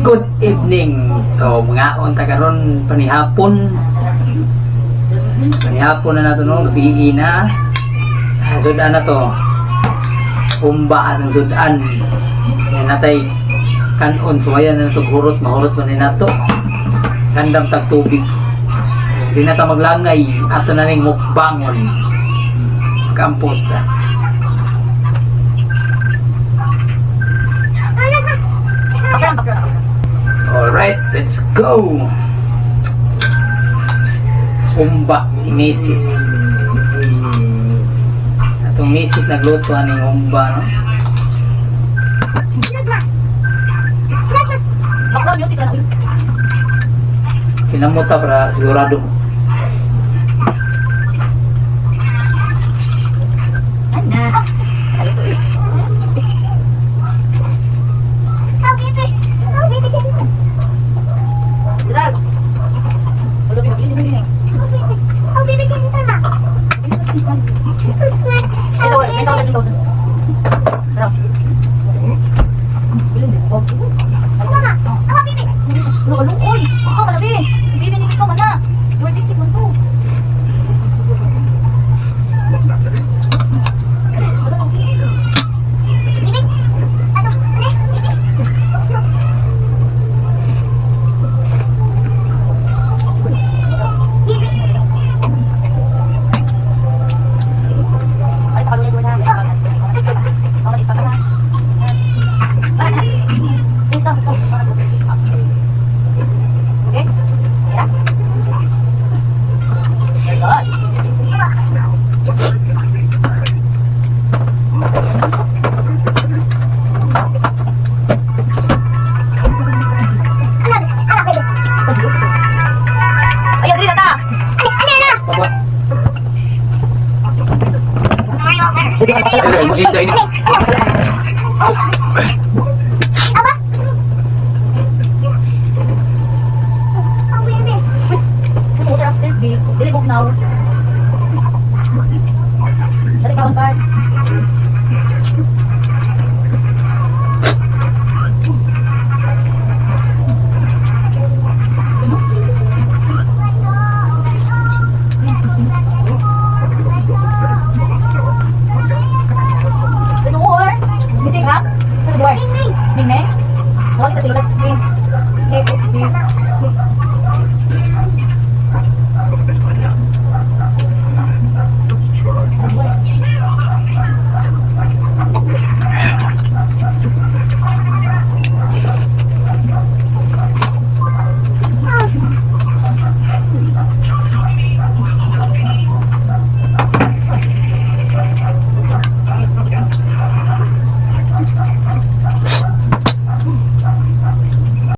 Good evening. So, mga on karon panihapon. Panihapon na nato, no, gabi na. Ah, sudan na to. Humba atong sudan. Yan natay kanon, suwayan na nato hurot, mahurot man ni nato. Gandam tag tubig. Di na ta maglangay, ato na ning mukbangon. Kampos ta. Alright, let's go! Humba ni Mrs. Atong Mrs. nagluto aning humba, no? Background music na. Pinamuta para sigurado. Ana. Ito eh. Drag. Wala pinabili din. Ito, may tawag din tawag. Drag. Bilin din. Oh. Ano ka luoy? Ikaw malabi. Bibi ni ikaw mana. You are chik-chik man to. Ay, takalungan mo na. Ako, pa ka na. Ito, ito. Okay? Yeah. Very good. Ay, dali na ta. Papa. Ay, makita ini. Put water upstairs, babe. Dili book now. Dali ka on part. The door. Missing ha? The door. Ming Ming. Tawag sa silulat. Ming. Okay.